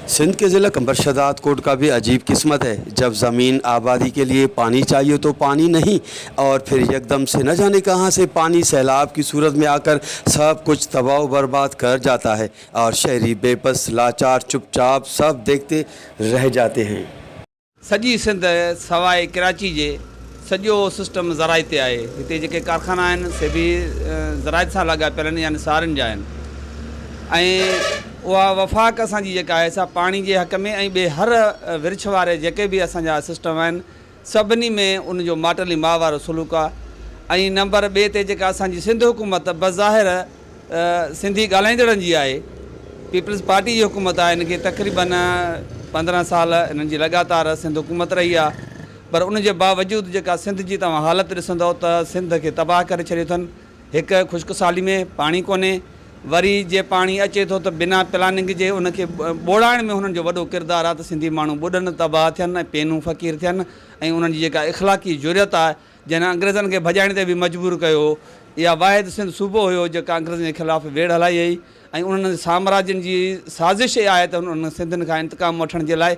सिंध के ज़िला कंबर शहदादकोट का भी अजीब किस्मत है। जब ज़मीन आबादी के लिए पानी चाहिए तो पानी नहीं, और फिर एकदम से न जाने कहाँ से पानी सैलाब की सूरत में आकर सब कुछ तबाह बर्बाद कर जाता है और शहरी बेबस, लाचार, चुपचाप सब देखते रह जाते हैं। سڄي سنڌ سواء ڪراچي جي سڄو سسٽم زراعت تي آهي. هتي جيڪي ڪارخانا آهن سي به زراعت سان لاڳاپيل آهن يعني سارين جا آهن ۽ اها وفاق اسان جي جيڪا آهي سا پاڻي جي حق ۾ ۽ ٻئي هر ورڇ واري جيڪي به اسان جا سسٽم آهن سڀني ۾ ان جو ماٽيلي ماء وارو سلوڪ آهي ۽ نمبر ٻئي تي جيڪا اسان جي سنڌ حڪومت بظاهر سنڌي ڳالهائيندڙن جي آهي. پيپلز پارٽي جي حڪومت آهي ان کي تقريبن 15 سال انهن جي لڳاتار سنڌ حڪومت رهي آهي پر ان جي باوجود جيڪا سنڌ جي توهان حالت ڏسندؤ ته سنڌ کي تباهه ڪري ڇڏيو اٿن هڪ خشڪ سالي ۾ پاڻي ڪونهي وري جي پاڻي اچي ٿو ته بنا پلاننگ جي ان کي ٻوڙائڻ ۾ هنن جو وڏو ڪردار آهي ته سنڌي ماڻهو ٻڏن تباهه ٿين ۽ پينون فقير ٿين ۽ انهن جي جيڪا اخلاقي جرئت آهي جنھن انگريزن کي ڀڄائڻ تي به مجبور ڪيو ھو. اها واحد سنڌ صوبو ھيو جيڪا انگريزن جي خلاف ويڙھ ھلائي ھئي ۽ انھن سامراجين جي سازش اها آھي ته انھن سنڌين کان انتقام وٺڻ جي لاء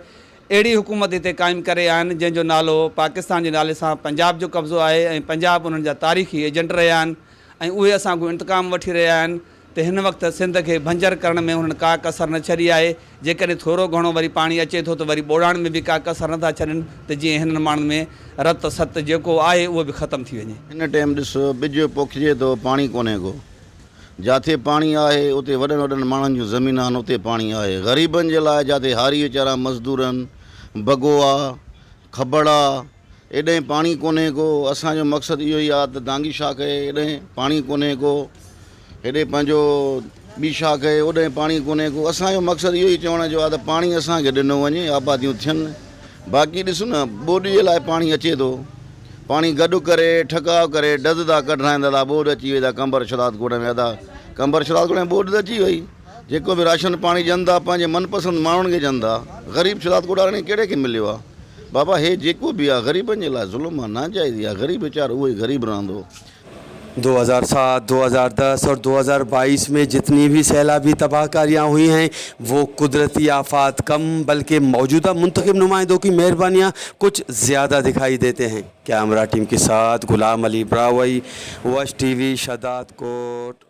اھڙي حڪومت ھتي قائم ڪري آھن جنھن جو نالو پاڪستان جي نالي سان پنجاب جو قبضو آھي ۽ پنجاب انھن جا تاريخي ايجنٽ رھيا آھن ۽ اھي اسان کان انتقام وٺي رھيا آھن. ته هن وقت سنڌ کي ڀنجر ڪرڻ ۾ انهن ڪا ڪسر نه ڇڏي آهي، جيڪڏهن ٿورو گهڻو وري پاڻي اچي ٿو ته وري ٻوڙائڻ ۾ به ڪا ڪسر نه ٿا ڇڏين ته جيئن هنن ماڻهن ۾ رت ست جيڪو آهي اهو به ختم ٿي وڃي. هن ٽيم ڏس ٻج پوکجي ٿو پاڻي ڪونهي ڪو، جاٿي پاڻي آهي اتي وڏن وڏن ماڻهن جون زمينان آهن اتي پاڻي آهي، غريبن جي لاء جاٿي هاري ويچارا مزدور آهن، بگو آ، کبڙ آ، ايڏهين پاڻي ڪونهي ڪو، اسان جو مقصد اهو ئي آ ته دانگي شاخ اهي ايڏهين پاڻي ڪونهي ڪو، هيڏي پنهنجو ٻي شاخ اهي اوڏهين پاڻي ڪونهي ڪو، اسان جو مقصد اهو ئي چوڻ جو آ ته پاڻي اسان کي ڏنو وڃي آباديون ٿين، باقي ڏس نه ٻوڏ جي لاء پاڻي اچي ٿو، پاڻي گڏ ڪري ٺڪاء ڪري ڊز ٿا ڪڍرائين دادا ٻوڏ اچي وئي دا قمبر شھدادڪوٽ ۾ ادا قمبر شھدادڪوٽ ۾ ٻوڏ ته اچي وئي جيڪو به راشن پاڻي ڏين ٿا پنهنجي من پسند ماڻهن کي ڏين ٿا غريب شھدادڪوٽ وارن کي ڪهڙي کي مليو آ. بابا هي جيڪو به آ غريبن جي لاء ظلم آ ناجائزي آ غريب ويچارو اهو ئي غريب رهندو. 2007، 2010 और 2022 में जितनी भी सैलाबी तबाहकारियाँ हुई हैं वो कुदरती आफात कम बल्कि मौजूदा मुंतखब नुमाइंदों की मेहरबानियाँ कुछ ज़्यादा दिखाई देते हैं। कैमरा टीम के साथ गुलाम अली ब्रावई, वश टीवी, शहदादकोट।